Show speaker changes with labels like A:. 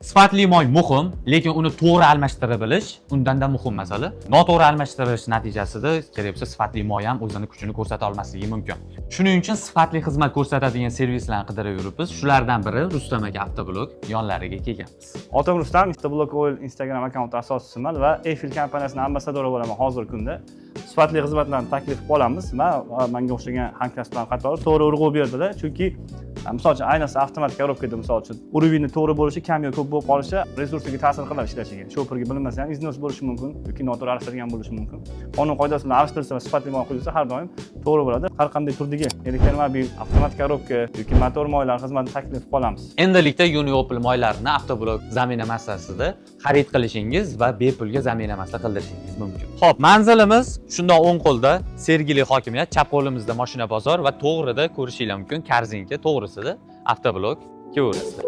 A: Sifatli moy muhim, lekin uni to'g'ri almashtira bilish undanda muhim masala. Noto'g'ri almashtirish natijasida kerak bo'lsa sifatli moy ham o'zini kuchini ko'rsata olmasligi mumkin. Shuning uchun sifatli xizmat ko'rsatadigan servislarni qidirib yuribmiz. Shulardan biri Rustam aka Avtoblok yonlariga kelganmiz.
B: Otim Rustam, Avtoblok Oil Instagram akkaunti asoschisiman va Eiffel kompaniyasining ambassadori bo'laman hozirgi kunda. Sifatli xizmatlarni taklif qilib qolamiz. Man va menga o'xshagan hamkasblarim qatori to'g'ri urg'u berdilar, chunki misol uchun, ayniqsa avtomat korobkada, misol uchun, уровень ni to'g'ri bo'lishi, kam yo ko'p bo'lib qolishi resursiga ta'sir qiladi ishlashiga. Shopirga bilinmasa ham износ bo'lishi mumkin yoki noto'g'ri aralashtirgan bo'lishi mumkin. Qonun qoidasi bilan aralashtirilsa va sifatli moy quyilsa, har doim to'g'ri bo'ladi. Har qanday turdagi elektromobil, avtomat korobka yoki motor moylar xizmatini taklif qilib qolamiz.
A: Endilikda Uni Opel moylarini Avtoblok замена масла sida xarid qilishingiz va bepulga замена масла qildirishingiz mumkin. Xo'p, manzilimiz shundoq o'ng qo'lda Sergeli hokimiyat, chap qo'limizda mashina bozor va to'g'rida ko'rishinglar mumkin Korzinka, to'g'risida Avtoblok kelaverasizlar.